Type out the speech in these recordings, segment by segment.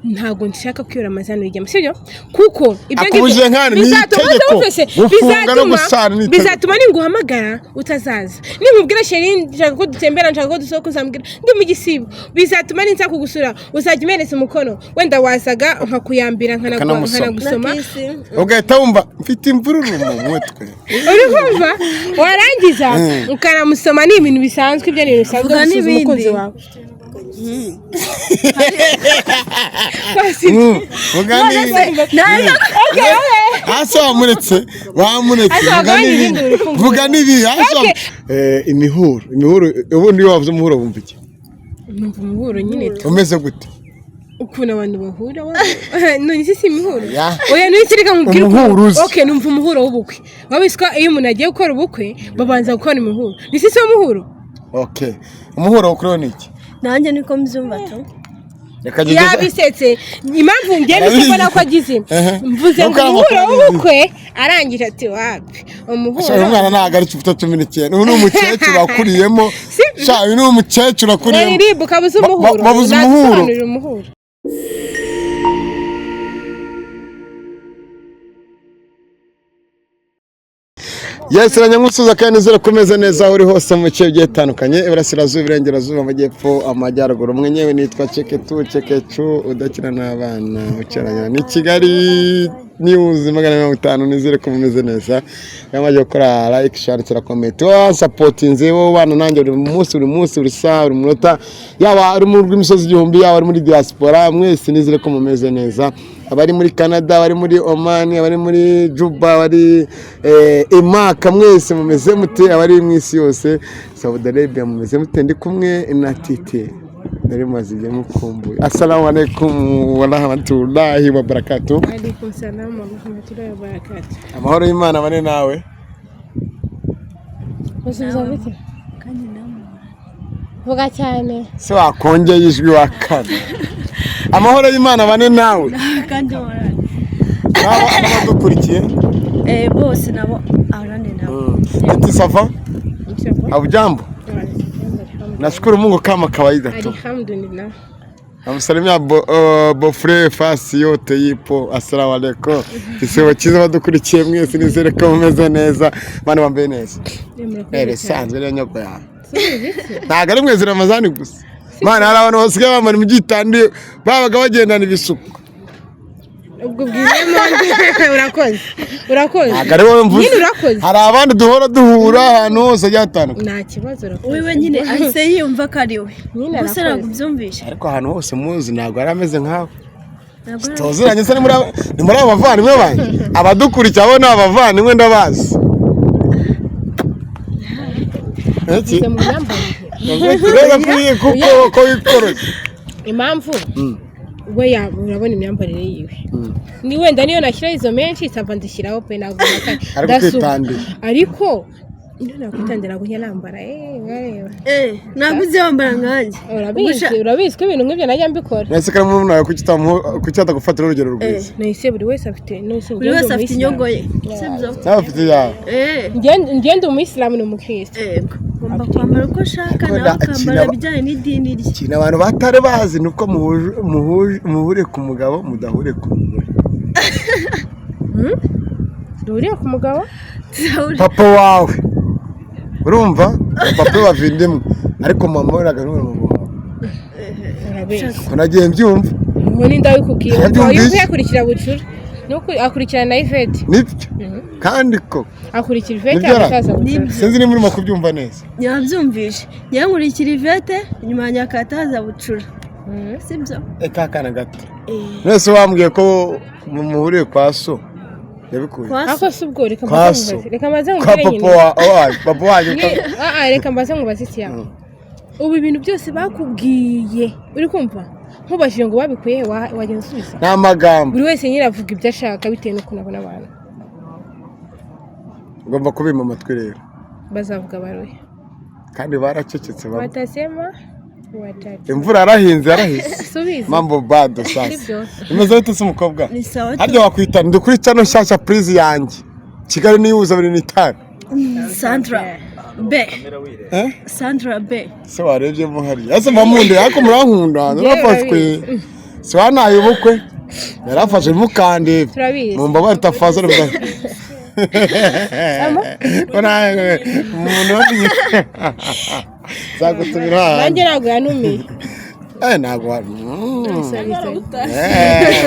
Ntabwo nshaka ko iyo Ramazani uyijyamo, sibyo? Kuko ibyo Akubujije nkana, ni bizatuma itegeko. wumvise, Gufunga no gusana ni itegeko. Bizatuma ninguhamagara utazaza. Ninkubwira chéri, nshaka ko dutembera, nshaka ko dusohoka, uzambwira ndi mu gisibo. Bizatuma ninza kugusura uzajya umereza umukono, wenda wazaga nkakuyambira, Ukanamusoma. nkanagusoma. Na kiss. Ugahita wumva mfite imvururu mu mutwe. Uri kumva? Warangiza ukanamusoma. Ni ibintu bisanzwe, ibyo ni ibintu bisanzwe Vuga gusuhuza n'ibindi. umukunzi wawe. Basi. Vuga n'ibindi. Hasi wamuretse, wamuretse. Hasi Vuga wagabanya n'ibindi. ibindi, uri kumva. Vuga n'ibindi hasi. Okay. Imihuro ubundi iyo wavuze umuhuro wumva iki? Numva umuhuro nyine tu. Umeze gute? Ukuntu abantu bahura none si imihuro? Ya. Oya, none reka nkubwire Umuhuro uzi. Okay, numva umuhuro w'ubukwe. Wabizi ko iyo umuntu agiye gukora ubukwe babanza gukora imihuro? Ni si muhuro? Okay, umuhuro kuri wo ni iki? Nanjye niko mbyumva tu. Reka ngeze. Yabisetse. Impamvu ngiye Arabizi. mbona ko agize, mvuze ngo Nuko umuhuro amakuru w'ubukwe, arangije ati wapi umuhuro. Sha, uyu mwana ntabwo ari 19, uyu ni umukecuru wakuriyemo. Sha, uyu ni umukecuru wakuriyemo. Nari kabuze umuhuro. Babuze umuhuro. Nadusobanurira umuhuro. Yes, nyamusuza kandi nizere ko umeze neza aho uri hose mu bice bigiye bitandukanye: iburasirazuba, iburengerazuba, amajyepfo, amajyaruguru. Mwenyewe nitwa Ceketu Cekecu, udakina n'abana, ucaranya ni Kigali News 450. Nizere ko mumeze neza. Yamaze gukora like, share, na comment, wasapotinze wowe bana nanjye buri munsi, buri munsi, buri saha, buri munota, yaba ari mu rw'imisozi igihumbi, yaba ari muri diaspora, mwese nizere ko mumeze neza. Abari muri Canada, abari muri Oman, abari muri Juba, abari Emaka, mwese mumeze mute? Abari mu isi yose, Saudi Arabia, mumeze mute? Ndi kumwe na Tite, nari maze igihe mukumbuye. Assalamu alaikum wa rahmatullahi wa barakatuh. Alaikum salam wa rahmatullahi wa barakatuh. Amahoro y'Imana bane nawe. Basubiza gute? Kandi namubona. Vuga cyane. Se wakongeye ijwi wa kane? Amahoro y'Imana bane nawe. Kandi murane. N'aba n'abadukurikiye. Bose nabo arane nabo. Titi, ça va? Haujambo? Nashukuru Mungu kama kawaida tu. Alhamdulillah. Namsalimia bofre fasi yote yipo. Assalamu alaikum. Igisibo cyiza, badukurikiye mwese nizere ko mumeze neza. Bana bambaye neza. Bisanzwe rero nyoko yawe. Ntabwo ari mwezi Ramazani gusa. Mana, hari abantu basigaye bambara imyitandiyo babaga bagendana ibisuko. Ubwo bwizemo urakoze. Urakoze. Ntabwo ari wowe mvuze. Nyine urakoze. Hari abandi duhora duhura ahantu hose hagiye hatandukanye. Nta kibazo, urakoze. Wiwe nyine ahise yiyumva ko ari we. Nyine Gusa arakoze. ntabwo ubyumvishe. Ariko ahantu hose muzi ntabwo yari ameze nkawe. Ntabwo ari. Tuziranye se? Ni muri abo bavandimwe banjye, abadukurikiye abo ni abavandimwe, ndabazi. Iki? Bivuze mu myambarire. Rero kuko ko wikoroye. Impamvu we urabona imyambarire yiwe ni wenda niyo nashyiraho izo menshi sava nzishyiraho pe, ntabwo mpakanye. Ariko Ndasuka. ukitandiye. Ariko niyo nakwitandira ntabwo njya nambara, nkareba. Ntabwo uzi wambara nkanjye. Urabizi, urabizi ko ibintu nk'ibyo najya mbikora. Nese kari murumuna wawe, kuki atagufatira urugero rwiza? Nahise buri wese afite, nahise Buri wese afite inyogo ye, sibyo? Nawe ufite iyawe. Ngende umuyisilamu ni umukristo. Yego, ugomba kwambara uko ushaka, Ariko nawe akambara ibijyanye n'idini rye. Ikintu abantu batari bazi ni uko muhuriye ku mugabo, mudahuriye ku mugore. Duhuriye ku mugabo? Papa wawe, urumva, papa we bavindimwe, ariko mama we ntabwo ari mama wawe. Urabizi. Ko nagiye mbyumva. Ubu ni ndabikubwira. Ntabyumvise. Yuko yakurikira bucura nuko akurikirana na Ivete. Nibyo kandi ko Akurikira Ivete. Nibyo ra? Akaza bucura. Sinzi niba urimo kubyumva neza. Yabyumvishe, nyankurikira Ivete, inyuma yanjye akataza bucura, sibyo? Eka akana gato. Mwese wambwiye ko muhuriye kwa so, yabikuye Kwa Ako si ubwo, reka Kwa mbaze so. nkubaze, reka mbaze Kwa nkubwire papa nyine. wawe, papa wanyu. Reka mbaze nkubaze iki yawe. Ubu ibintu byose bakubwiye, uri kumva nkubajije ngo babikuye he, wagenda usubiza? Ni amagambo. Buri wese nyine avuga ibyo ashaka bitewe n'ukuntu abona abantu. Ugomba kubima amatwi rero. Bazavuga baruhe. Kandi baracecetse bamwe. Watasema watatu. Imvura yarahinze, yarahise. Subiza. Mambo bado sasa. Sibyo. Imeze bite se umukobwa? Ni sawa. Harya wakwita ndi kuri channel nshyashya purize yanjye, Kigali News 25. Sandra B. Eh? Sandra B. Se warebyemo hariya ese mba munde, ariko murankunda. Njyewe. Nafashwe. Si wanaye ubukwe yarafashe mukandebe. Turabizi. Mumbabare tafazari bwa umuntu wamenye zagutumira Nanjye ntabwo yanumiye. Ntabwo Sorry, sorry.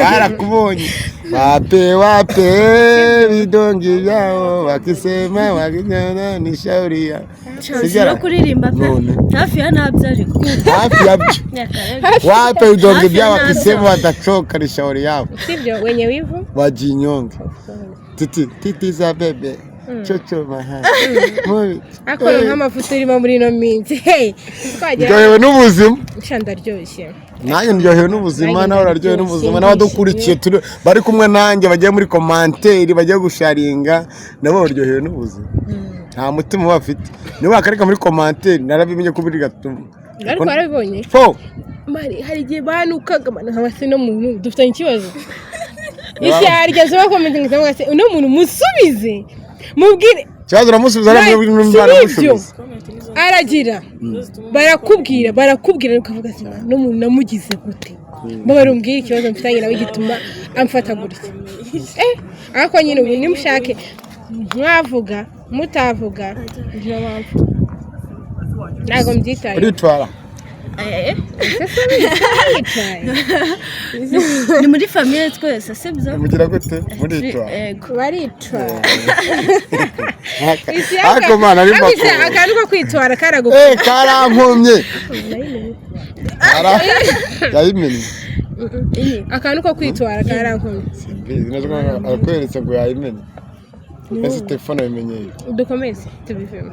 Barakubonye wape wape vidongi vyao wakisema wakinyana ni shauri ya Chance no kuririmba pe. None. Hafi ya ntabyo ariko. Hafi ya byo. Wape vidongi Hafi vyao ya wakisema watachoka ni shauri yao. Sibyo, wenye wivu. Wajinyonge titi titi za bebe chocho maha mubi. Akora nk'amavuta urimo muri ino minsi, hey, twagera. Ndyohewe n'ubuzima. Sha, ndaryoshye. Nanjye ndyohewe n'ubuzima. Nanjye Nawe uraryohewe ndaryoshye, n'ubuzima, n'abadukurikiye turi bari kumwe nanjye bagiye muri commentaire, bagiye gusharinga, nabo baryohewe n'ubuzima, nta mutima bafite niba bakareka muri commentaire. Narabimenye ko buri gatuma. Ariko warabibonye? Fo. Mari, hari igihe banukaga mani nkaba se no muntu dufitanye ikibazo, ishyari ryazo bakomeza ngo se uno muntu musubize mubwire. Ikibazo uramusubiza. Si ibyo. Aramusubiza. Aragira barakubwira, barakubwira ukavuga ati no muntu namugize gute? Mbabare umbwire ikibazo mfitanye nawe gituma amfata gutya. Ariko nyine ubu nimushake mwavuga mutavuga, niyo mpamvu ntabwo mbyitaye. Uritwara. Yitwaye. Ni muri famille twese, sibyo? Mugira gute, muritwara? Yego. Baritwara. Ariko mana ari Ariko makuru. Akantu ko kwitwara karagukora. Karankomye. Yayimenye. Akantu ko kwitwara karankomye. Simbizi neza ko arakweretse ngo yayimenye. Ese telefone yabimenyeye? Dukomeze tubivemo.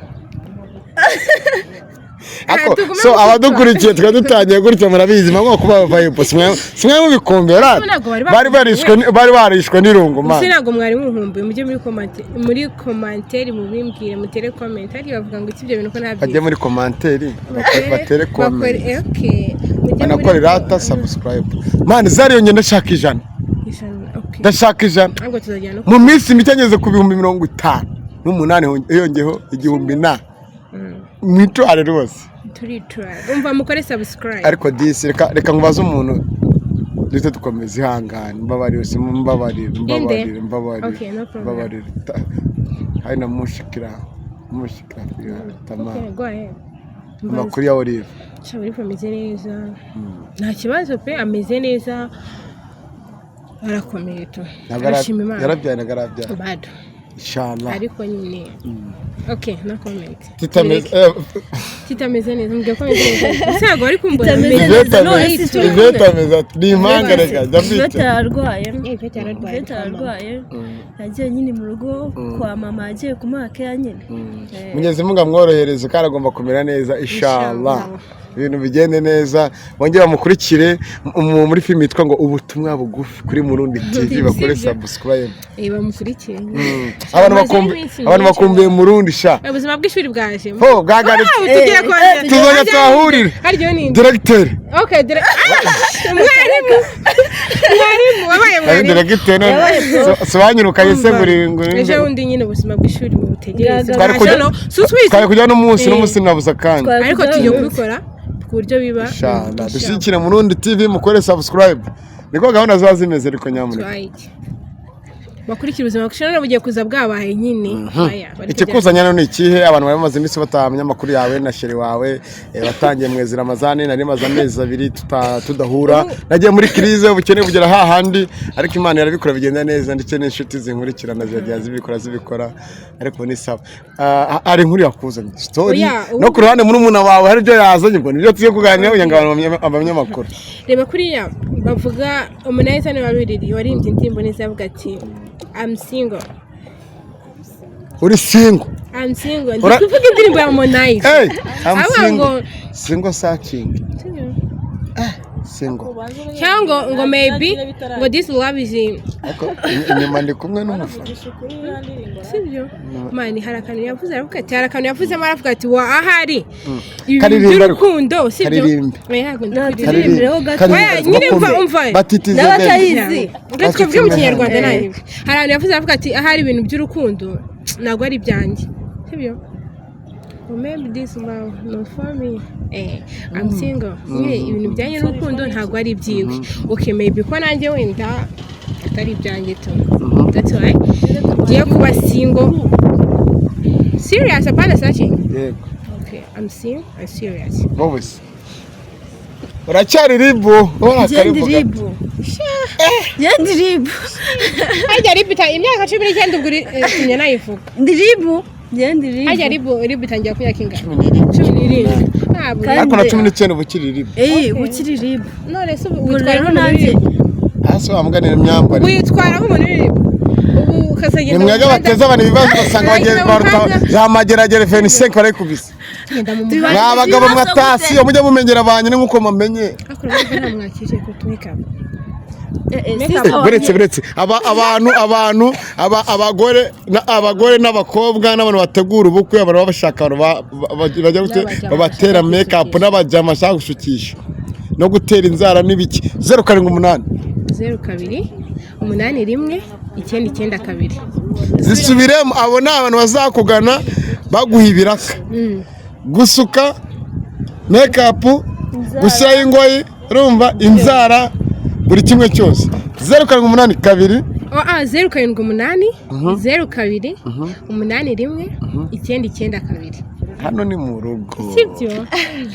Ako, Tugume so mu abadukurikiye twari dutangiye gutya, murabizi mwe kuba bayipo simwe mubikumbera. Ntabwo bari bari barishwe bari barishwe n'irungu. Gusa Man. Ntabwo mwari muhumbuye, mujye muri commentaire mubimbwire, mutere comment. Ariko bavuga ngo iki, ibyo bintu ko ntabyizi. Bajye muri commentaire batere comment. Okay, mujye muri Banakore rata subscribe. Man, zariyonge ndashaka 100. 100, okay. Ndashaka 100. Ntabwo tuzajya no Mu minsi mike ngeze ku 58,000, hiyongeho 1000 na mwitware rwose. Turitwara, umva, mukore subscribe. Ariko disi reka nkubaze umuntu duhite dukomeza. Ihangane, mbabarire, mbabarire, mbabarire, mbabarire. Okay, no problem. Mbabarire. Hari na mushikira mushikira tama. Okay, go ahead. Amakuru ya Olive? Sha, Olive ameze neza, nta kibazo pe, ameze neza, arakomeye tu. Ntabwo Arashima Imana. Yarabyaye? Ntabwo arabyara? Bado. Inshallah. Ariko nyine, okay, no comment. Titameze. Kitameze neza, mbwiye ko ameze neza. Ese ntabwo bari kumbona? Kitameze Ameze neza, none si turi kumwe. Ivete ameze ati ni impanga, reka jya Ivete mbica. ararwaye. Ivete yararwaye. Ivete ararwaye, yagiye nyine mu rugo kwa mama, yagiye kumuha keya nyine. Munyezi Mungu amworohereze kandi agomba kumera neza inshallah. Inshallah. Ibintu bigende neza, bongere bamukurikire muri filime yitwa ngo Ubutumwa Bugufi kuri Murundi TV, bakore Sibyo. subscribe. Bamukurikire. Abantu Amaze bakumbi iminsi abantu myinshi. bakumbuye Murundi sha. Ubuzima bw'ishuri bwaje. Ho bwagarutse. Ah, tugiye kongera. Tuzongera tuhahurire. Haryo ni Directeur. Okay, dire mwarimu, mwarimu wabaye Ari mwarimu. directeur none sobanyirukanye se nguri nguri. Ejo bundi nyine ubuzima bw'ishuri mubutegereze. Twari Twari kujya n'umunsi n'umunsi nabuze akanya. Ariko tugiye kubikora ku buryo biba. Inshallah dushyigikire Murundi TV, mukore subscribe, niko gahunda ziba zimeze, ariko nyamuneka. Twayiki bakurikira ubuzima bw'ishuri none bugiye kuza bwabaye nyine. Aya, bari kujya- Ikikuzanya hano ni ikihe? Abantu bari bamaze iminsi batamenya amakuru yawe na chéri wawe. Watangiye mwezi Ramazani, nari maze amezi 2 tudahura, nagiye muri crise, ubukene bugera hahandi, ariko Imana irabikora bigenda neza, ndetse n'inshuti zinkurikirana ziragiye zibikora zibikora, ariko ubu ni sawa. Ah, hari inkuru yakuzanye, story. Oya, ubu- No ku ruhande murumuna wawe hari ibyo yazanye, ngo nibyo tugiye kuganiraho kugira ngo abantu bamenye amakuru. Reba kuriya bavuga umunani niwe wabiririye, waririmbye indirimbo neza, avuga ati I'm single. Uri single? I'm single, ndi Ura- kuvuga indirimbo ya Harmonize. Hey, I'm Avuga single. ngo Single searching, single. Cyangwa ngo maybe ngo this love is in Ariko inyuma ndi kumwe n'umufana. Sibyo man, hari akantu yavuze, aravuga ati, hari akantu yavuzemo, aravuga ati wa ahari ibi Karirimbe ariko. by'urukundo, sibyo? Karirimbe. Oya, ntabwo ndi kuririmba. Turirimbire gato. Oya, nyine umva, umva. Batitize. N'abatayizi. Reka twebwe mu Kinyarwanda nayo hari ahantu yavuze, aravuga ati ahari ibintu by'urukundo ntabwo ari ibyanjye, sibyo? Maybe this love not for me. I'm single. Nyine ibintu bijyanye n'urukundo ntabwo ari ibyiwe. Okay, maybe ko nanjye wenda atari ibyanjye tu. That's why ngiye kuba single. Serious, apana searching. Yego. Okay, I'm single, I'm serious. Wowe se uracyari ribu? Ubona Njye ndi akaribu gato. ribu, njye ndi ribu. Harya ribu imyaka 19 ubwo tumye nayivuga. Ndi ribu, njye ndi ribu. Harya ribu itangira ku myaka ingana? 17. 17. Ntabwo. Kandi- Ariko na 19 uba ukiri ribu. Eh, ukiri ribu. None se ubu Ubwo witwara rero nk'umuntu nanjye uri ribu? Hasi wamuganira imyambarire. Witwara nk'umuntu uri ribu ubu ukazagenda Ni mwebwe mu muhanda- bateza abantu ibibazo, ugasanga bagiye Ukagenda mu baruta muhanda- za Mageragere 25 barayikubise. Tugenda mu Tuba- muhanda. Mwa bagabo Ibibazo mwatasiyo, mujye mumenyera banyu ni nk'uko mumenye. Ariko urabona nta mwakije ko tumeka. Sister wanjye. Buretse abantu abagore n'abakobwa n'abantu bategura ubukwe, abantu baba bashaka abantu bajya N'abajama babatera bashaka make up gusukisha. N'abajama bashaka gusukisha no gutera inzara n'ibiki, 078. 028199 2. Zisubiremo. Abo ni abantu bazakugana baguha ibiraka: gusuka, make up, gushyiraho ingoyi, urumva, inzara, buri kimwe cyose. 0782. Oh, 0780 2 8 1 9 9 2. Hano ni mu rugo. Sibyo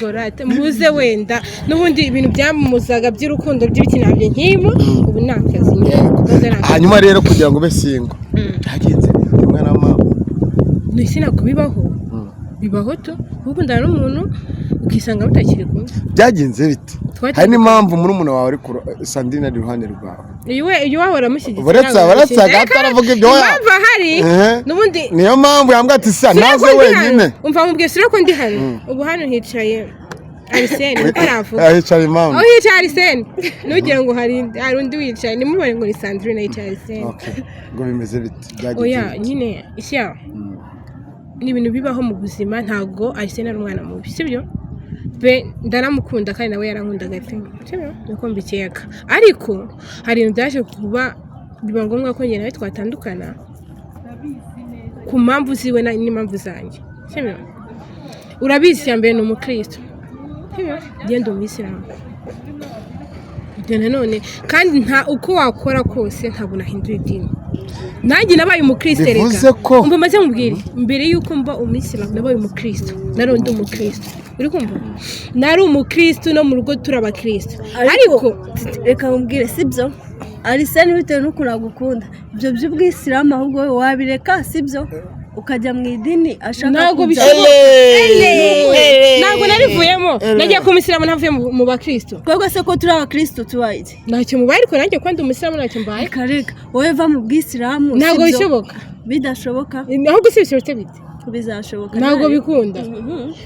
gorate, muze wenda n'ubundi ibintu byamuzaga by'urukundo by'ibiki ntabyo nkirimo ubu, ni akazi nyine. Gahunda ni akazi. Hanyuma rero kugira ngo ube single byagenze bite, mwana wa mama? Ntisi, ntabwo bibaho, bibaho tu, gukundana n'umuntu ukisanga mutakiri kumwe. Byagenze bite? Twatandukanye. Hari n'impamvu murumuna wawe ari Sandrine ari iruhande rwawe. Uyu we, uyu wahora amushyigikiye. Buretse Ntabwo gato aravuga ibyo, oya. Impamvu ahari n'ubundi Niyo mpamvu yambwira ati sa Sura naze ko ndi wenyine. hano. Umva mubwiye, sura ko ndi hano ubu, hano hicaye Arisene niko navuga. Ahicara impamvu. Aho hicaye Arisene, ntugire ngo hari undi wicaye, nimubone ngo ni Sandrine yicaye Arisene. Okay, ngo bimeze bite? Byagenze Oya. bite? Nyine ishya ni ibintu bibaho mu buzima. Ntabwo Arisene ari umwana mubi, sibyo be, ndaramukunda kandi nawe yarankundaga pe, sibyo, niko mbikeka. Ariko hari ibintu byaje kuba biba ngombwa ko njye nawe twatandukana ku mpamvu ziwe n'impamvu zanjye, sibyo. Urabizi, icya mbere ni umukristo, sibyo, genda umuyisilamu. Ibyo nanone kandi nta uko wakora kose ntabwo nahindura idini. Nanjye nabaye umukristo reka. Bivuze ko- Umva maze mubwire, mbere y'uko mba umuyisilamu nabaye umukristo, nari undi umukristo, uri kumva, nari umukristo, no mu rugo turi abakristo, ariko Reka nkubwire, sibyo, Arisene, bitewe n'ukuntu agukunda, ibyo by'ubwisilamu ahubwo wowe wabireka, sibyo, ukajya mu idini ashaka Ntabwo kujya. bishoboka, ntabwo narivuyemo. Nagiye kuba umuyisilamu ntavuye mu bakristo. Twebwe se ko turi abakristo tubaye iki? Ntacyo mubaye, ariko nanjye kuba ndi umuyisilamu ntacyo mbaye. Reka reka, wowe va mu bwisilamu. Ntabwo sibyo? bishoboka. Bidashoboka? Ahubwo si bishobotse bite? Bizashoboka. Ntabwo Nawe. bikunda. Nta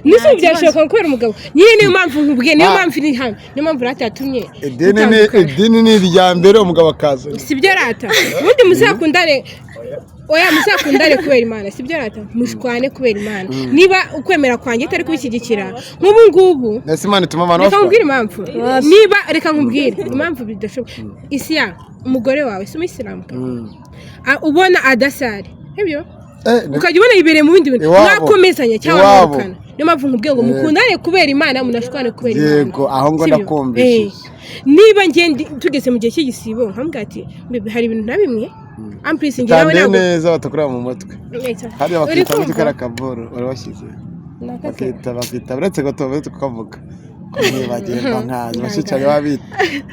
Nise kibazo. byashoboka kubera umugabo nyine, niyo mpamvu nkubwiye, niyo Ah. mpamvu iri hano, niyo mpamvu rata yatumye Idini ni dutandukana. Idini ni irya mbere, umugabo akaza. Sibyo rata, ubundi muzakundane, oya, muzakundane kubera Imana, sibyo rata, mushwane kubera Imana. Niba ukwemera kwanjye itari kubishyigikira nk'ubu ngubu. Mbese Imana ituma abantu Reka bashwana? nkubwire impamvu, niba reka nkubwire impamvu bidashoboka. Isi ya umugore wawe si umuyisilamu, ubona adasari ibyo, ukajya ubona yibereye mu bindi bintu, Iwabo. mwakomezanya cyangwa Iwabo. mwirukana. Niyo mpamvu nkubwiye ngo mukundane kubera Imana, munashwane kubera Imana. Yego, aho ngo Sibyo? ndakumvishije. Niba ngende tugeze mu gihe cy'igisibo nkambwira ati: "Bebe, hari ibintu na bimwe ampurisi njye nawe Utandiye ntabwo neza batakureba mu mutwe hariya. Uri Bakita kumva? muri kariya kaboro wari washyize. Nakase. Bakita uretse gato, uretse kukavuga kumwibagirwa nkazi bashyicyane baba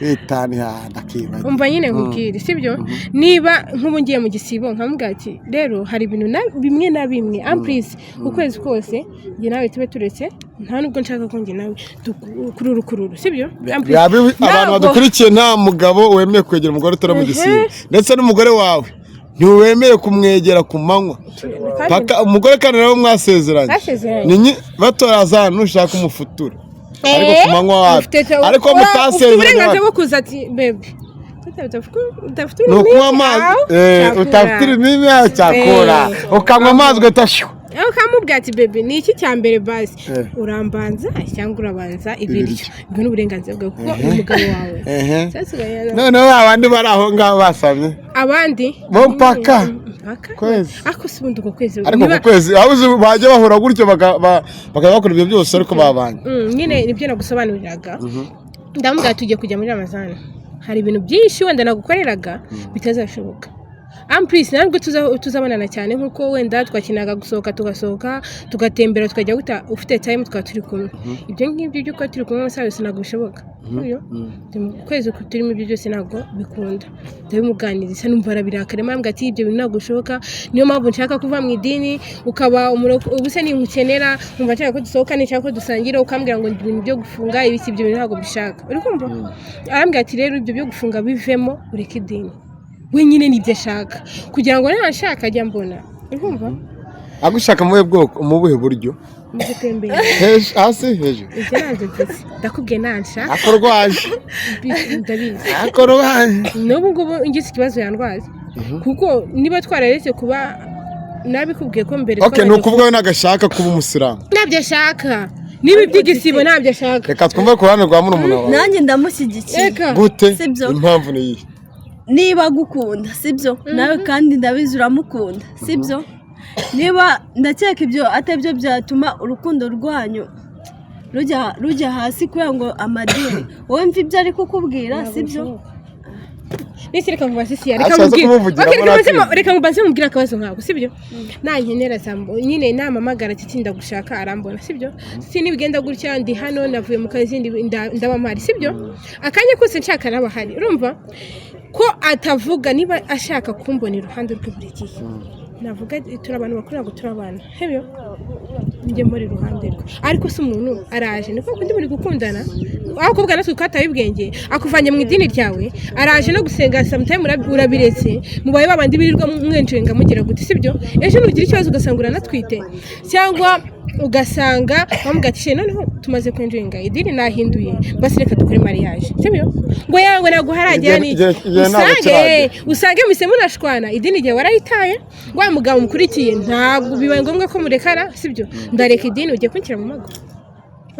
bitaniha ndakibagira. Umva nyine nkubwire, sibyo, niba nk'ubu ngiye mu gisibo nkamubwira ati: "Rero hari ibintu na bimwe na bimwe ampurisi ukwezi kose njye nawe tube turetse, nta nubwo nshaka ko njye nawe kururu kururu, sibyo?" Ampurisi. Abantu Ntabwo- badukurikiye, nta mugabo wemeye kwegera umugore utari mu gisibo, ndetse n'umugore wawe ntiwemeye kumwegera ku manywa. Paka umugore kandi nawe mwasezeranye. Mwasezeranye. Ni batoraza ahantu ushaka umufutura, ariko ku manywa wapi. Ariko Ufite mutasezeranye uburenganzira wapi. bwo kuza ati: "Bebe, udafite Ni ukunywa amazi, utafite ururimi cyakora ukanywa amazi ugahita shyu. Aho ukamubwira ati: "Bebe, ni iki cya mbere basi, urambanza cyangwa urabanza ibiryo?" Ibiryo. Ibyo ni uburenganzira bwawe kuko ni umugabo wawe. Sasa Noneho abandi bari aho ngaho basamye Abandi bo mpaka. Mpaka Kwezi. Ariko si ubundi uko kwezi Ariko ku kwezi aho uzi bajya bahura gutyo, bakajya bakora ibyo byose, ariko babanye. Nyine nibyo nagusobanuriraga. Ndamubwira, tugiye kujya muri Ramazani, hari ibintu byinshi wenda nagukoreraga bitazashoboka. Ampurisi ntabwo tuzabonana cyane nk'uko wenda twakinaga gusohoka, tugasohoka, tugatembera, tukajya guta ufite time tukaba turi kumwe. Ibyo ngibyo by'uko turi kumwe amasaha yose ntabwo bishoboka. Sibyo? Mu kwezi turimo ibyo byose ntabwo bikunda. Ndabimuganiriza, numva arabirakarimo, arambwira ati: "Ibyo bintu ntabwo bishoboka, niyo mpamvu nshaka kuva mu idini, ukaba umuroko. Ubu se ninkukenera, nkumva nshaka ko dusohoka, nshaka ko dusangira, ukambwira ngo ibintu byo gufunga ibiki, ibyo bintu ntabwo mbishaka." Uri kumva? Arambwira ati: "Rero ibyo byo gufunga bivemo, ureke idini." We nyine nibyo ashaka, kugira ngo nanshaka ajya mbona. Uri kumva? Agushaka mu buhe bwoko, mu buhe buryo? Mu gutembera. Hasi, hejuru? Ibyo ntabyo mvuze, ndakubwiye nanshaka. Akorwaje. Ndabizi. Akorwaje. N'ubu ngubu ngize ikibazo yandwaza, kuko niba twararetse kuba, nabikubwiye ko mbere Okay, ni twabanje. ukuvuga we nagashaka kuba umusilamu? Ntabyo ashaka, niba iby'igisibo ntabyo ashaka. Reka twumve ku ruhande rwa murumuna wawe. Nanjye ndamushyigikiye. Reka. Gute? Sibyo. Impamvu ni iyihe? Niba agukunda, sibyo, nawe kandi ndabizi uramukunda, sibyo? Niba ndakeka ibyo atari byo byatuma urukundo rwanyu rujya hasi kubera ngo amadini, wowe mva ibyo ari kukubwira, sibyo? Nisi reka nkubaze isi, reka Ashatse mubwire. kumuvugira, Okay, reka muri reka mubanze mubwire akabazo nkawe, sibyo? Nankenera zambo nyine namamagara ati: "Ndagushaka," arambona, sibyo? Si nibigenda gutya, ndi hano, navuye mu kazi, ndaba mpari, sibyo? Akanya kose nshaka naba hari. Urumva ko atavuga, niba ashaka kumbona iruhande rwe buri gihe, navuga turi abantu bakuru, ntabwo turi abana, sibyo? Njye muri iruhande rwe. Ariko se umuntu araje, niko kundi muri gukundana, aho kuvuga natwe twataye ubwenge, akuvanye mu idini ryawe, araje no gusenga sometime urabiretse, mubaye babandi birirwa mwenjenga mugira gute, sibyo? Ejo nugira ikibazo ugasanga uranatwite, cyangwa ugasanga bamubwira ati: "Shey, noneho tumaze kwenjenga idini nahinduye, basi reka dukore mariage," sibyo? Ngo yawe ntabwo haragera ni Igihe ntabwo usange kiragera. Usange mise munashwana, idini igihe warayitaye, wa mugabo mukurikiye, ntabwo bibaye ngombwa ko murekana, sibyo? Ndareka idini ugiye kunshyira mu mago?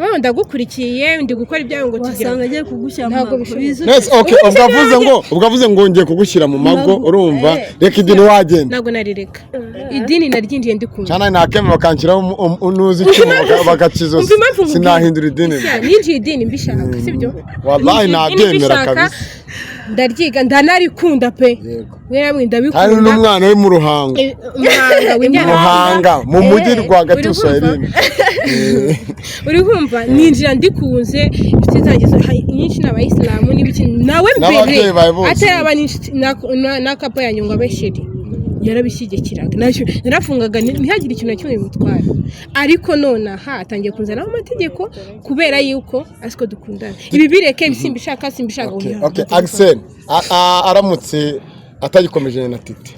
Oh, ndagukurikiye, ndi gukora ibyawe ngo tugira Wasanga agiye kugushyira mu Ntabwo mago. bishoboka. Bizi Nese, okay, Ubundi ubwo avuze nanjye- ngo ubwo avuze ngo ngiye kugushyira mu mago, Mago. urumva reka idini wagenda? Ntabwo narireka, idini naryinjiye ndikumva. Cyane nakemera bakanshyiraho unuzi icyuma bagaca izosi. Umva impamvu nkubwira. Sinahindura idini. Isya, ninjiye idini mbishaka, sibyo? Wallahi Ninjiye idini nabyemera mbishaka, kabisa. Ndaryiga, ndanarikunda pe. Yego. Mwemwe Hari ndabikunda. n'umwana we mu Ruhango. Muhanga w'Imyaka. Muhanga mu mujyi rwagati. Uri kumva? Uswahilini. Uri kumva, ninjira ndikunze, inshuti zanjye nyinshi ni abayisilamu n'ibiki, nawe mbere N'ababyeyi bawe bose. ataraba n'inshuti n'akapa yanjye ngo abe chéri, yarabishyigikiraga. Narafungaga ntihagire ikintu na kimwe bimutwara. Ariko nonaha atangiye kunzanaho amategeko kubera yuko azi ko dukundana. Ibi bireke, ibi simbishaka, simbishaka. Okay, okay. Axel aramutse atagikomeje na Titi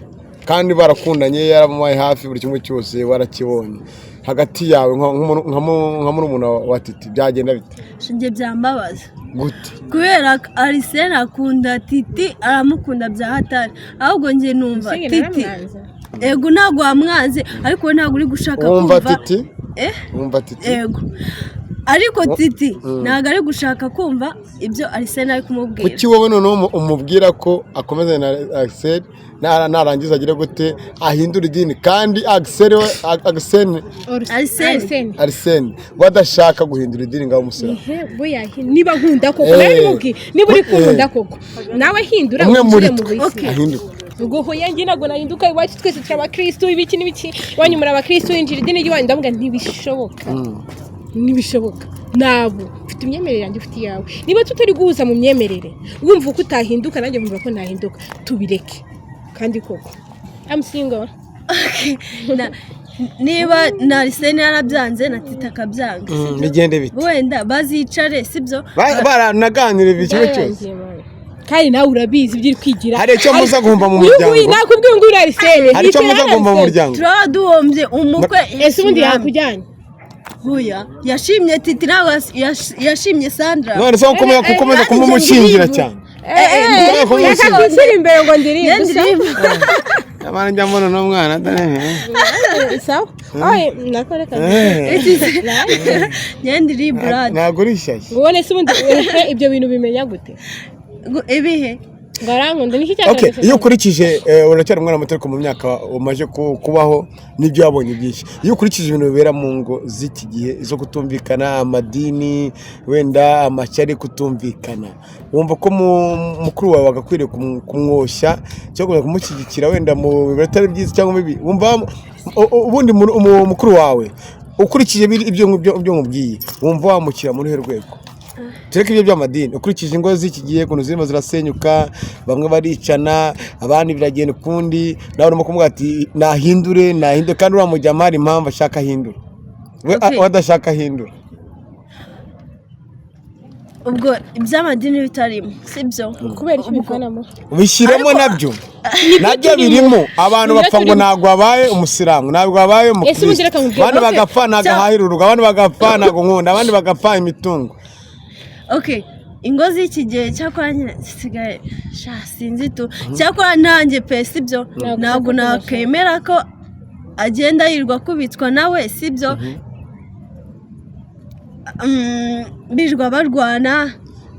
kandi barakundanye, yaramubaye hafi, buri kimwe cyose warakibonye hagati yawe nka murumuna wa Titi, byagenda bite? Njye byambabaza. Gute? Kubera ko Arisene akunda Titi, aramukunda bya hatari. Ahubwo njye numva Musingi Titi naramwanze. Ego, ntabwo wamwanze, ariko we ntabwo uri gushaka Wumva kumva. Titi? Eh. Wumva Titi? Ego, ariko Titi ntabwo ari gushaka kumva ibyo Arisene ari kumubwira. Kuki wowe noneho umubwira ko akomeza na Axel, narangiza agire gute, ahindura idini, kandi Axel we Axel Arsene. Arsene. Arsene we adashaka guhindura idini ngo abe umusilamu? Ehe, boya niba nkunda koko, nawe nimubwiye, niba uri kunkunda koko, nawe hindura Umwe muri winjire mu twe buyisilamu. ahinduka. Ubwo hoya, njye ntabwo nahinduka, iwacu twese turi abakirisitu, ibiki n'ibiki, iwanyu muri abakirisitu, winjira idini ry'iwanyu. Ndavuga ntibishoboka, ntibishoboka. Ntabwo mfite imyemerere yanjye, ufite iyawe. Niba tutari guhuza mu myemerere, wumva ko utahinduka, nanjye nkumva ko ntahinduka, tubireke. Kandi koko I'm single. Niba na Arisene yarabyanze na Titi akabyanga, sibyo? Bigende bite? Wenda bazicare, sibyo? Baranaganira ibi kimwe cyose. Byarangiye, man. Kandi nawe urabizi ibyo uri kwigira. Hari icyo muza guhomba mu Uyu nguyu muryango? nakubwiye ngo uri Arsene. Hari icyo Yicara muza guhomba mu Arsene. muryango? Turaba duhombye umukwe. Ese ubundi yakujyanye? Huya yashimye Titi, ntabwo yashimye Sandra. None se ukomeza gukomeza kandi kumumushingira njye cyane? Reka Kumumushingira. kwishyira imbere ngo ndirimbe. Njye ndirimba. Nyamara njya mbona n'umwana Sawa, oye nako reka. Njye ndiri brad. Ntabwo uri shyashya. Ubone se ubundi ibyo bintu bimenya gute? Ibihe? Ngo arankunda, niki Okay, cyagaragaje? iyo ukurikije uracyari umwana muto, ariko mu myaka umaze kubaho n'ibyo wabonye byinshi, iyo ukurikije ibintu bibera mu ngo z'iki gihe zo kutumvikana, amadini, wenda amashyari, kutumvikana, wumva ko mukuru wawe wagakwiriye kumwoshya cyangwa kumushyigikira wenda mu bitari byiza cyangwa bibi? Wumva ubundi mukuru wawe, ukurikije ibyo nkubwiye, wumva wamushyira muri uruhe rwego? Tureke ibyo by'amadini, ukurikije ingo z'iki gihe ukuntu zirimo zirasenyuka, bamwe baricana, abandi biragenda ukundi, nawe urimo kumubwira ati nahindure, nahindure, kandi uriya mujyama hari impamvu ashaka ahindura we. Okay. We adashaka ahindura. Ubwo iby'amadini bitarimo, sibyo? Kubera iki bivanamo? Bishyiremo. Ariko- Nabyo birimo abantu Nibyo bapfa ngo turimo. ntabwo wabaye umusilamu, ntabwo wabaye Ese ubundi umukristo, reka nkubwire. abandi Okay. bagapfa ntabwo ahahira urugo, abandi bagapfa ntabwo nkunda, abandi bagapfa imitungo. Okay, ingo z'iki gihe cyakora nyine zisigaye sha, sinzi tu, cyakora nanjye pe, sibyo? Ntabwo ntabwo ushaka. Nakemera ko agenda yirirwa akubitwa nawe, sibyo? Birirwa barwana,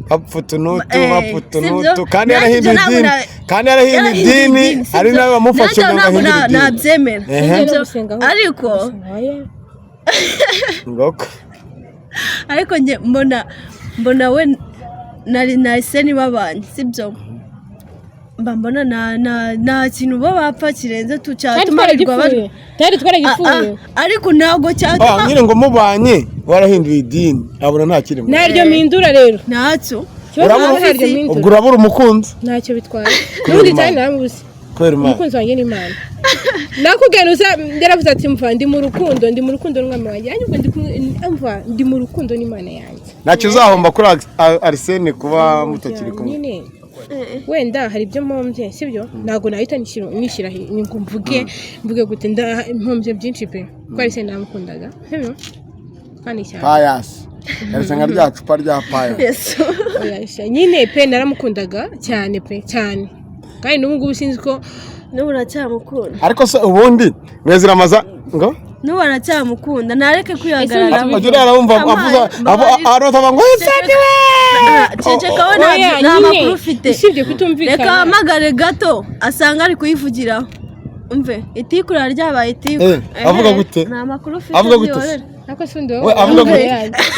bapfa utu n'utu, bapfa utu sibyo? n'utu, kandi Nanjye yarahinduye ntabwo idini, kandi yarahinduye idini, sibyo? ari nawe wamufashe Nanjye ngo ntabwo ahindure idini. nabyemera, sibyo? Gusenga aho- Ariko Oya. Ngoko. Ariko njye mbona we nari nahise babanye, sibyo? Mba mbona nta kintu bo bapfa kirenze tu Kandi cyatuma birirwa twaragipfuye, twari twaragipfuye. Ariko ntabwo cyatuma Nyine ngo mubanye warahinduye idini, abona nta kirimo. Ntaryo mpindura rero. Ntacyo. Ikibazo Urabura- ntabwo ntaryo mpindura. Ubwo urabura umukunzi. Ntacyo bitwaye. Kubera N'ubundi Imana. cyane naramubuze. Kubera Imana. Umukunzi wanjye ni Imana. Nakubwiye uza yaravuze ati mva ndi mu rukundo, ndi mu rukundo n'umwami wanjye, nanjye ubwo ndi kumwe, mva ndi mu rukundo n'Imana yanjye. Ntacyo uzahomba kuri Arsene kuba mutakiri kumwe? Nyine wenda hari ibyo mpombye, sibyo? Ntabwo nahita nishyira ngo mvuge gute, mpombye byinshi pe, kuko Arsene namukundaga, sibyo? Kandi cyane. Payasi yarese nka rya cupa rya payasi. Yesu. Oya, sha, nyine pe naramukundaga cyane pe, cyane, kandi n'ubu ngubu sinzi ko N'ubu aracyamukunda. Ariko se ubundi mweziramaza ngo N'ubu aracyamukunda, ntareke kwihagararaho. Ujya urara wumva avuza arota ngo "Sani we!" Ceceka we, Oya, nta nyine, makuru ufite. usibye kutumvikana. Reka ahamagare gato asanga ari kuyivugiraho, umve itikura ryabaye itiku. Avuga gute? Nta makuru ufite. Avuga gute se? Byihorere. Ariko si undi. We, avuga gute?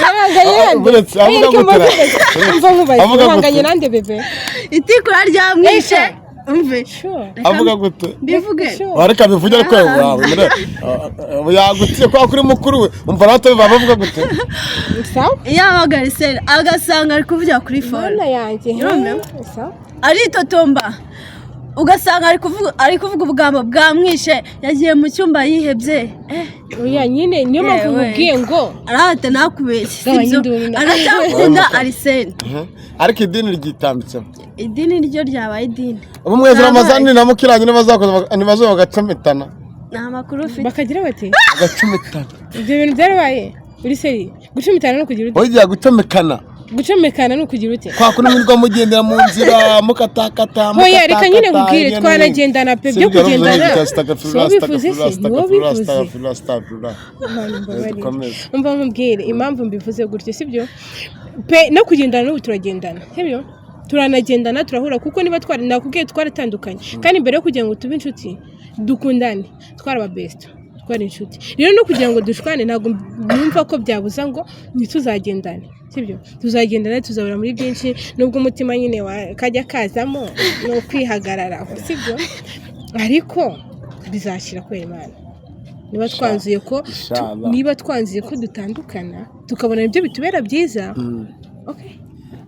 Uhanganye nande? Buretse, avuga gute ra? Umva nkubaze. Avuga gute? Uhanganye nande, bébé? Itikura ryamwishe, umve. Sure. Avuga gute? Mbivuge? Sure. Wareka bivuge, ariko wawe yagutiye kwa kuri mukuru we, umva nawe atabivuga, bavuga gute? Sawa. Iyo ahamagara iseri agasanga ari kuvugira kuri phone, Mana yanjye. Urumva? Sawa. Aritotomba, ugasanga ari kuvuga ubugambo bwamwishe, yagiye mu cyumba yihebye. Oya nyine, niyo mpamvu Yewe. nkubwiye ngo Arahata, ntakubeshye, Gabanya sibyo? induru Aracyakunda Arisene. Ariko idini ryitambitsemo. Idini ryo ryabaye idini. Ubu mwezi Ramazani na mukiranye ntibazoba bagacometana? Nta makuru ufite. Bakagira bati Bagacometana. Ibyo bintu byarabaye uri seri? Gucumitana no kugira ute? Wowe gucomekana. Gucomekana ni ukugira ute? Kwa kuno mwirirwa mugendera mu nzira mukatakata. Hoya, reka nyine nkubwire, twanagendana pe, byo kugendana si wowe bivuze se? Ni wowe bivuze. Imana imbabarire. Dukomeze. Umva nkubwire impamvu mbivuze gutyo, sibyo pe? No kugendana n'ubu turagendana, sibyo? Turanagendana, turahura, kuko niba twari, nakubwiye, twaratandukanye, kandi mbere yo kugira ngo tube inshuti dukundane, twaraba best, twari inshuti. Rero no kugira ngo dushwane ntabwo numva ko byabuza ngo ntituzagendane, sibyo? Tuzagendana, tuzahura muri byinshi, nubwo umutima nyine kajya kazamo ni ukwihagararaho, sibyo? Ariko bizashira kubera Imana. Niba twanzuye ko Inshallah. Niba twanzuye ko dutandukana, tukabona ibyo bitubera byiza, okay.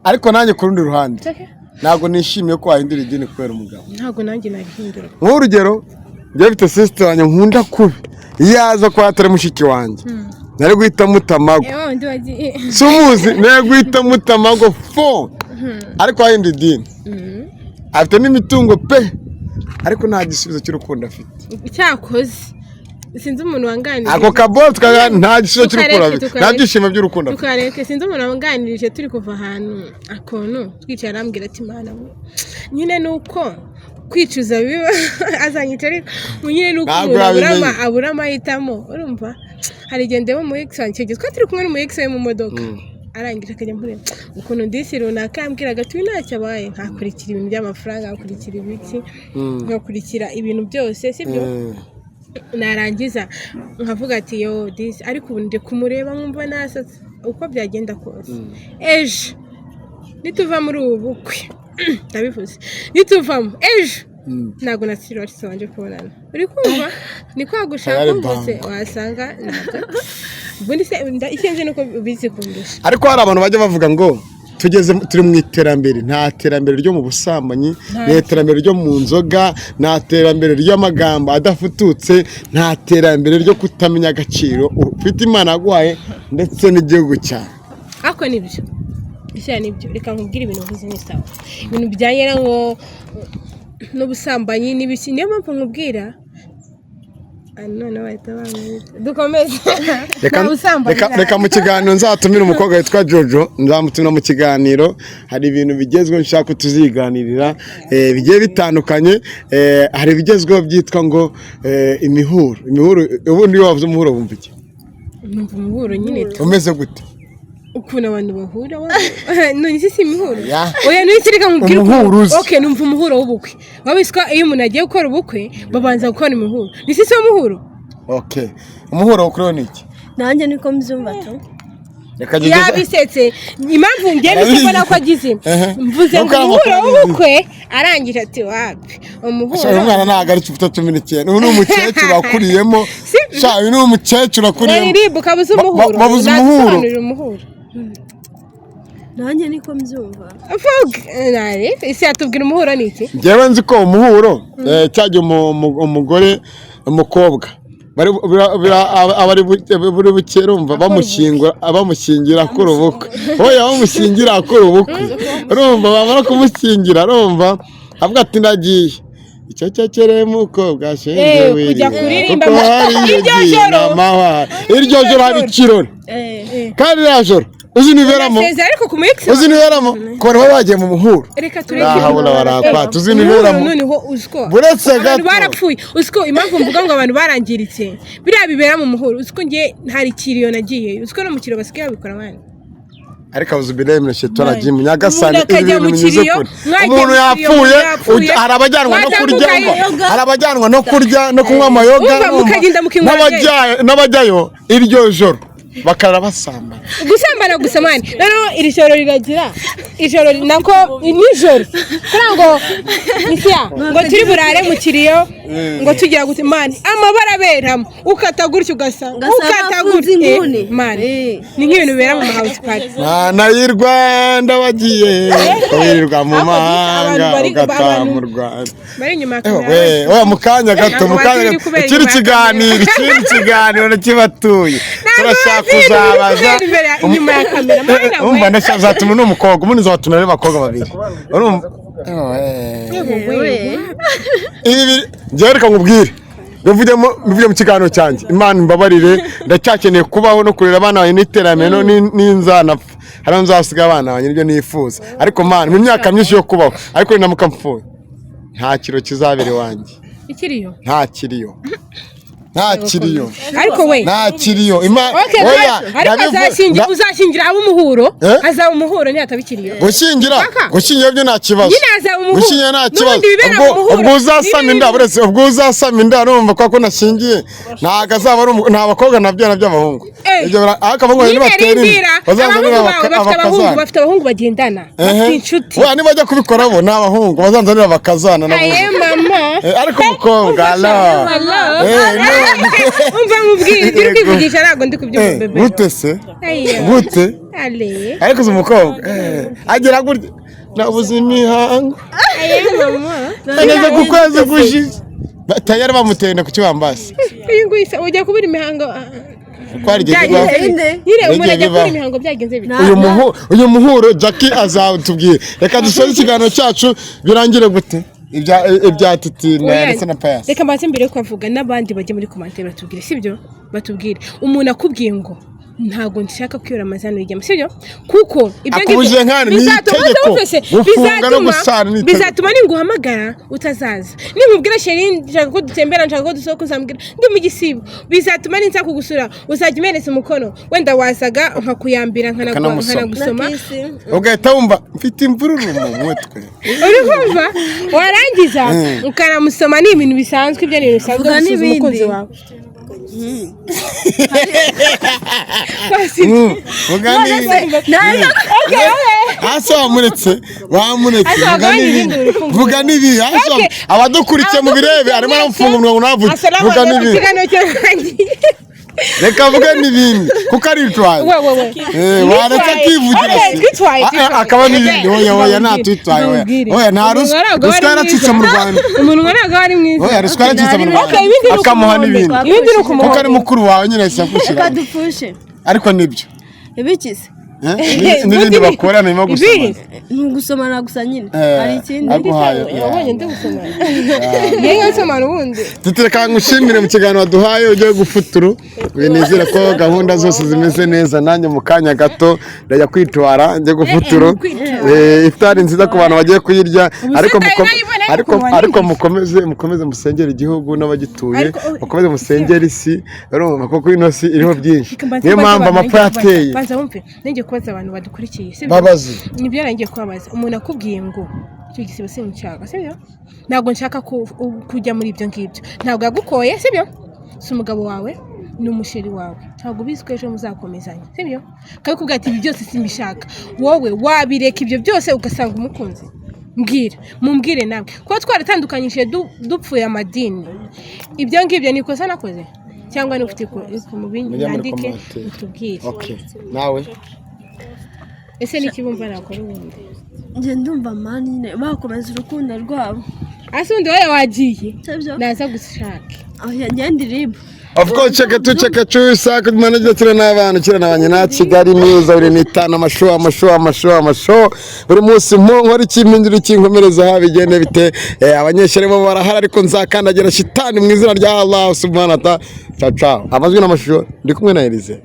Ariko nanjye ku rundi ruhande, It's okay. ntabwo nishimiye ko wahindura idini kubera umugabo. Ntabwo nanjye nabihindura. Nk'urugero, njyewe mfite sister wanjye nkunda kubi, iyo aza kuba atari mushiki wanjye nari guhita mutamago. Wundi wagiye. Si umuzi? Nari guhita mutamago fo, ariko wahinduye idini, afite n'imitungo pe, ariko nta gisubizo cy'urukundo afite. Cyakoze sinzi umuntu wanganirije. Ako kaboro nta gisubizo cy'urukundo Tukareke, afite, nta tukareke. byishimo by'urukundo afite. Tukareke, sinzi umuntu wanganirije turi kuva ahantu akuntu twicara, arambwira ati mana we, nyine ni uko kwicuza biba, azanyica, ariko nyine ni uko Ntabwo umuntu abura yabimenye. Abura amahitamo. Urumva hari igihe ndeba umu ex wanjye, icyo gihe twari turi kumwe n'umu ex we mu modoka. Arangije akajya mbwira ukuntu disi runaka yambwiraga ati: "Uyu ntacyo abaye." Nkakurikira ibintu by'amafaranga, nkakurikira ibiki, nkakurikira ibintu byose, sibyo? Narangiza nkavuga ati: "Yo disi." Ariko ubu ndi kumureba nkumva nasatse. Uko byagenda kose, ejo nituva muri ubu bukwe, ndabivuze, nituvamo ejo, ntabwo na Sirori wanje kubonana. Uri kumva ni kwa gushaka Ari rwose bango. Wasanga ntabwo ubundi se icyo nzi ni uko ubizi kundusha. Ariko hari abantu bajya bavuga ngo tugeze, turi mu iterambere. Nta terambere ryo mu busambanyi, nta iterambere ryo mu nzoga, nta terambere ry'amagambo adafututse, nta terambere ryo kutamenya agaciro ufite Imana yaguhaye ndetse n'igihugu cyawe. Ariko nibyo ese? Nibyo, reka nkubwire, ibintu uvuze ni sawa. Ibintu bijyanye na ngo n'ubusambanyi n'ibiki, niyo mpamvu nkubwira. Noneho bahita bamwita, dukomeze. Reka, Nta busambanyi. reka mu kiganiro nzatumira umukobwa witwa Jojo, nzamutumira mu kiganiro. Hari ibintu bigezweho nshaka ko tuziganirira, bigiye bitandukanye. Hari ibigezweho byitwa ngo imihuro. Imihuro, ubundi iyo wavuze umuhuro wumva iki? Numva umuhuro nyine tu. Umeze gute? Ukuntu abantu bahura, none isi si imihuro? Ya. Oya, none reka nkubwire Umuhuro uzi. Okay, numva umuhuro w'ubukwe. Wabizi ko iyo umuntu agiye gukora ubukwe babanza gukora imihuro? Ni si umuhuro? Okay, umuhuro kuri wo ni iki? Nanjye niko mbyumva tu. Reka Jojo. Yabisetse. Impamvu ngiye Arabizi. mbona ko agize, mvuze ngo Nuko ari umuhuro amakuru. w'ubukwe, arangije ati: "Wapi, umuhuro." Sha, uyu mwana ntabwo ari ufite 19, uyu ni umukecuru wakuriyemo. Sha, uyu ni umukecuru wakuriyemo. Naririmba ukabuze umuhuro. Babuze umuhuro. Nagusobanurira umuhuro. Nanjye niko mbyumva. Vuga nari isi yatubwira umuhuro ni iki. Njyewe nzi ko umuhuro, cyagiye umugore, umukobwa bari aba ari buri buke, urumva bamushyingura, bamushyingira akora ubukwe. Oya, bamushyingira akora ubukwe, urumva bamara kumushyingira, urumva avuga ati: "Ndagiye icyo cyekereye mukobwa shenge Kujya wirira kuririmba kuko hari iryo yagiye joro. n'amahwa." Iryo joro haba ikirori, kandi iriya joro uzi niberamo. Unasezera ariko ku mu ex. Uzi niberamo ku bantu baba bagiye mu muhuro. Reka tureke. Rahabura barakwata, uzi Umuhuro. niberamo. Noneho uziko Buretse abantu gato. barapfuye. Uziko impamvu mvuga ngo abantu barangiritse, biriya bibera mu muhuro, uziko ngiye hari ikiriyo nagiye, uziko no mu kiriyo basigaye babikora abandi. Ariko auzubillahi mina shaitani rajim, nyagasani. Umuntu akajya Ibi bintu mu binyuze kiriyo, kure. mwagiye Umuntu mu kiriyo, yapfuye, umuntu yapfuye, hari abajyanwa no mwajya kurya, mukayoga. umva, hari abajyanwa no kurya no kunywa amayoga, Umva, urumva, mukagenda mukinywa. N'abajyayo iryo joro bakarara basambana. Gusambana gusa man. Noneho iri joro riragira ijoro nako nijoro kugira ngo isiya ngo turi burare mu kiriyo, ngo tugira gute man, amabara aberamo, ukata gutya ugasanga Ugasanga ukata afunze gutya. inguni. Man, ni nk'ibintu bibera mu house party. Mwana y'i Rwanda, wagiye wirirwa mu Ariko mahanga, abantu ugataha abantu mu Rwanda. Bari inyuma ya kamera. We oya, mu kanya gato, Ntabwo mu bazi kanya ibiri gato, kubera ikindi inyuma ya kiganiro, ikindi kiganiro kibatuye, turashaka bazi ibiri kuzabaza kubera inyuma ya kamera. Mana we. Umva, ndashaka uzatuma n'umukobwa ubundi nzabatumira n'abakobwa babiri, urumva? Yewe. Ibi njyewe reka nkubwire, bivuge mu kiganiro cyanjye. Imana imbabarire, ndacyakeneye kubaho no kurera abana banjye n'iterambere n'inzanapfa hari aho nzasiga abana banjye, nibyo nifuza. Ariko Mana, mu myaka myinshi yo kubaho, ariko ninamuka mpfuye, nta kiro kizabera iwanjye. Ikiriyo? Nta kiriyo, nta kiriyo. Ariko we. Nta kiriyo. Okay, Oya, ariko azashyingira abo umuhuro. Eh? Azaba umuhuro ntihataba ikiriyo. Gushyingira, Paka. gushyingira byo nta kibazo. Nyine azaba umuhuro. Gushyingira nta kibazo. N'ubundi bibera Ubwo mu muhuro. ubwo uzasama inda, buretse ubwo uzasama inda, urumva ko nashyingiye, ntabwo azaba ari nta bakobwa nabyara by'abahungu. Eh. Ibyo ariko abahungu Nyine nibatera inda rindira bazanzanira abahungu bawe bafite abahungu, abakazana. bafite abahungu bagendana, bafite inshuti. Oya, nibajya kubikora bo ni abahungu bazanzanira abakazana nabo. Aye mama. Ariko umukobwa ala. Hello. No. Umva mubwire, ibyo uri Yego. kwivugisha ntabwo ndi kubyumva, bebe. Gute se? Ayo. Gute? Ale. Ariko uzi umukobwa agira gutya, nabuze imihango, Aye mama. ageze ku kwezi gushize tayari bamutenda ku kibambasi. Uyu nguyu se ujya kubura imihango Ko hari igihe byagenze bibaho. bite? Nyine Hari umuntu igihe ajya kubura bibaho. imihango byagenze bite? Uyu muhuro Jackie azatubwira. Reka dusoze ikiganiro cyacu, birangire gute ibya Titi Oya, ndetse na Payasi? Reka mbanze mbere yo kubavuga, n'abandi bajye muri commentaire batubwire, sibyo? Batubwire, umuntu akubwiye ngo Ntabwo nshaka ko iyo Ramazani uyijyamo, sibyo? Kuko ibyo Akubujije nkana, ni bizatuma itegeko. wumvise, Gufunga no gusana ni itegeko. Bizatuma ninguhamagara utazaza, ninkubwira chéri nshaka ko dutembera, nshaka ko dusohoka, uzambwira ndi mu gisibo. Bizatuma ninza kugusura uzajya umereza umukono, wenda wazaga nkakuyambira, Ukanamusoma. nkanagusoma. Na kiss. Ugahita wumva mfite imvururu mu mutwe. Uri kumva? Warangiza ukanamusoma, ni ibintu bisanzwe, ibyo ni ibintu bisanzwe Vuga gusuhuza n'ibindi. umukunzi wawe. Vuga n'ibindi. Hasi wamuretse, wamuretse. Hasi Vuga wagabanya n'ibindi. ibindi, uri kumva. Vuga n'ibindi. Hasi Okay. Abadukurikiye mu birebe, arimo aramufunga umunwa ngo ntavuge. Asalamu Vuga alaikum, n'ibindi. ikiganiro cyarangiye. Reka avuge n'ibindi kuko aritwaye. We, we, we. Waretse akivugira Okay, se. twitwaye, Ah, twitwaye. akaba n'ibindi. Oya, oya, ntatwitwaye, oya. Mbabwire. Oya, nta ruswa. Umunwa ntabwo Ruswa wari yaracitse mu mwiza. Rwanda. Umunwa ntabwo wari mwiza. Oya, ruswa yaracitse mu Rwanda. Okay, ibindi ni Akamuha ukumuhombe. n'ibindi. Ibindi ni ukumuhombe. Kuko ari mukuru wawe nyine, ahise Reka agushyira. dupfushe. Ariko nibyo. Ibikize. Eh, n'ibindi bakora ni gusoma. Ni ugusomana gusa nyine. Eh, Hari ikindi? Aguhaye. Wabonye ndi gusomana? Ngewe nsomana ubundi. Tutereka ngushimire mu kiganiro waduhaye ugiye gufuturu. Nizere ko gahunda zose zimeze neza. Nanjye mu kanya gato ndajya kwitwara njye gufuturu. Ifitari nziza ku bantu bagiye kuyirya, ariko nayibona, ariko ariko mukomeze musengere igihugu n'abagituye, mukomeze musengere isi. Urumva kuko ino si iriho byinshi, niyo mpamvu amapfa yateye. Banza wumve, ngiye kubaza abantu badukurikiye, sibyo? Babazi. Nibyo nagiye kubabaza. Umuntu akubwiye ngo icyo gisibo sinshaka, sibyo? Ntabwo nshaka kujya muri ibyo ngibyo, ntabwo yagukoye, sibyo? Si umugabo wawe, ni umusheri wawe, ntabwo ubizi ko ejo muzakomezanya, sibyo? Akabikubwira ati ibi byose simbishaka, wowe wabireka ibyo byose ugasanga umukunzi? Mbwira, mumbwire nawe. Kuba twaratandukanyije dupfuye amadini, ibyo ngibyo ni ikosa nakoze cyangwa ni ufite mu bindi? Mujye muri Mwandike commentaire. mutubwire. Okay, nawe. Ese ni iki bumva nakora ubundi? Njye ndumva mani nyine bakomeza urukundo rwabo. Ase ubundi wowe wagiye? Sibyo? Naza gushaka. Oya, ngende iribu. Of course, check tu check tu isaka manager kira n'abana kira n'abanye na Kigali News buri nitanu, amashow, amashow, amashow, amashow buri munsi mu nkora ikimpindura ikinkomereza ha bigende bite. Abanyeshuri bo barahari, ariko nzakandagira shitani mu izina rya Allah subhanahu wa ta'ala. Ciao ciao. Amajwi n'amashusho ndi kumwe na Elise.